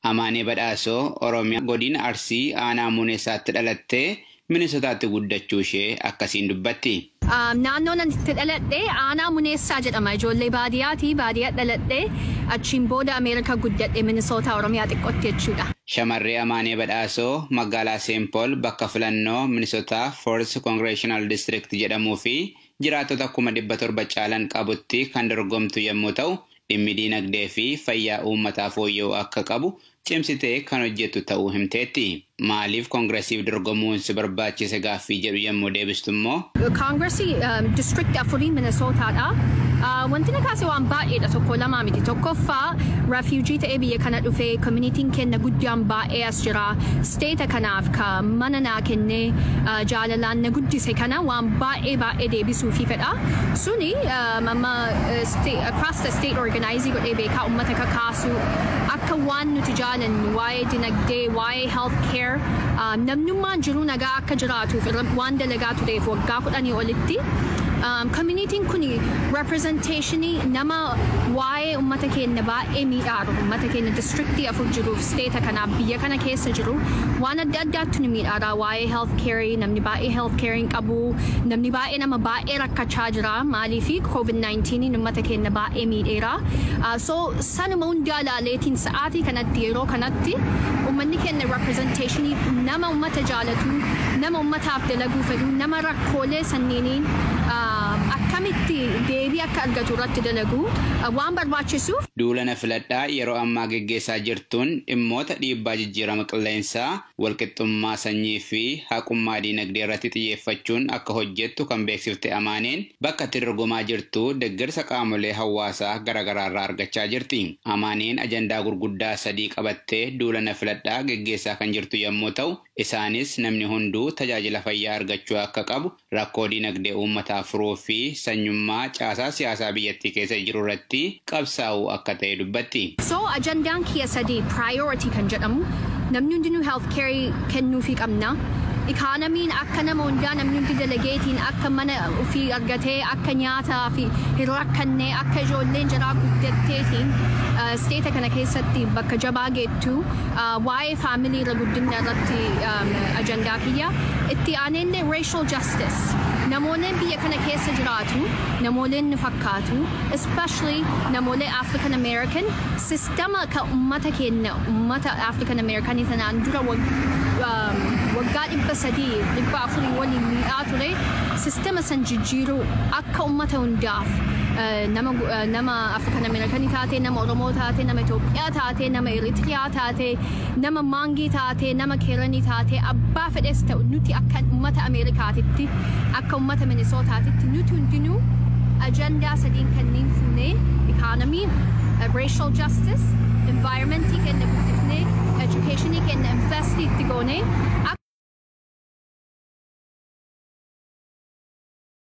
Amaanee Badhaasoo Oromiyaa godina Arsii aanaa Muneessaatti dhalattee Minisotaatti guddachuu ishee akkasiin dubbatti. Naannoon ani itti dhaladhe aanaa Muneessaa jedhama. Ijoollee baadiyyaati. Baadiyyaa dhaladhe, achiin booda Ameerikaa guddadhe, Minisootaa Oromiyaa xiqqootti jechuudha. Shamarree Amaanee Badhaasoo magaalaa Seenpool bakka filannoo Minisotaa Fourth Congressional District jedhamuu fi jiraattota 700,000 caalan qabutti kan dorgomtu yommuu ta'u, dhimmi diinagdee fi fayyaa uummataa fooyya'uu akka qabu cimsitee kan hojjettu ta'uu himteetti. Maaliif koongiresiif dorgomuun si barbaachise gaaffii jedhu yommuu deebistu immoo? Koongiresii district afurii Minisootaadha. Wanti na kaase waan baay'eedha, tokko lamaa miti. Tokkoffaa, refugee ta'ee biyya kana dhufee, communityn keenya guddaan baay'ee as jira. State kanaaf ka mana naa kennee jaalalaan na guddise kana waan baay'ee baay'ee deebisuufi fedha. Suni amma across the state organizing godhee beekaa, uummata kakaasu akka waan nuti jaalannu waa'ee dinagdee, waa'ee health care, namnummaan jiru nagaa akka jiraatuuf waan dalagaa tureef waggaa 10 olitti. Communityn kun representationii nama waa'ee uummata keenya baay'ee miidhaaru, uummata keenya districtii afur jiruuf, state kanaaf, biyya kana keessa jiru waan adda addaatti nu miidhaara. Waa'ee health care, namni baay'ee health care hin qabu, namni baay'ee nama baay'ee rakkachaa jira. Maaliifi COVID-19 uummata keenya baay'ee miidheera. So sanuma hundaa ilaaleetiin sa'aatii kanatti, yeroo kanatti uummanni keenya representationii nama uummata jaalatu, nama uummataaf dalaguu fedhu, nama rakkoolee sanniiniin akkamitti deebii akka argatu irratti dalagu waan barbaachisuuf. Duula na filadhaa yeroo ammaa geggeessaa jirtuun dhimmoota dhiibbaa jijjiirama qilleensaa, walqixxummaa sanyii fi haqummaa diinagdee irratti xiyyeeffachuun akka hojjettu kan beeksifte Amaaneen, bakka itti dorgomaa jirtu deeggarsa qaamolee hawaasaa garaagaraa irraa argachaa jirti. Amaaneen ajandaa gurguddaa sadii qabattee duula na filadhaa geggeessaa kan jirtu yommuu ta'u, isaanis namni hunduu tajaajila fayyaa argachuu akka qabu, rakkoo diinagdee uummataa furuu fi sanyummaa caasaa siyaasaa biyyattii keessa jiru irratti qabsaa'uu akka ta'e dubbatti. So ajandaan kiyya sadii, priority kan jedhamu, namni hundinuu health care kennuufii qabna. Economyn akka nama hundaa, namni hundi dalageetiin akka mana ofii argatee, akka nyaataa fi hin rakkanne, akka ijoolleen jaraa guddatteetiin state kana keessatti bakka jabaa geettu, waa'ee family irra guddina irratti ajandaa kiyya. Itti aanellee racial justice. Namooleen biyya kana keessa jiraatu, namooleen nu fakkaatu, especially namoolee African American, sistema ka ummata keenya, ummata African American tanaan dura waggaa 300, 400 waliin miidhaa ture, sistema san jijjiiruu akka ummata hundaaf, nama African American taate, nama Oromoo taate, nama Itoophiyaa taate, nama Eritiriyaa taate, nama Maangii taate, nama Keeranii taate, abbaa fedhes ta'u, nuti akka ummata Ameerikaatitti, akka ummata Minisootaatitti, nuti hundinuu ajandaa sadiin kanneen fuunee, economy, racial justice, environmentii keenya guddifnee, educationii keenya invest itti goonee akka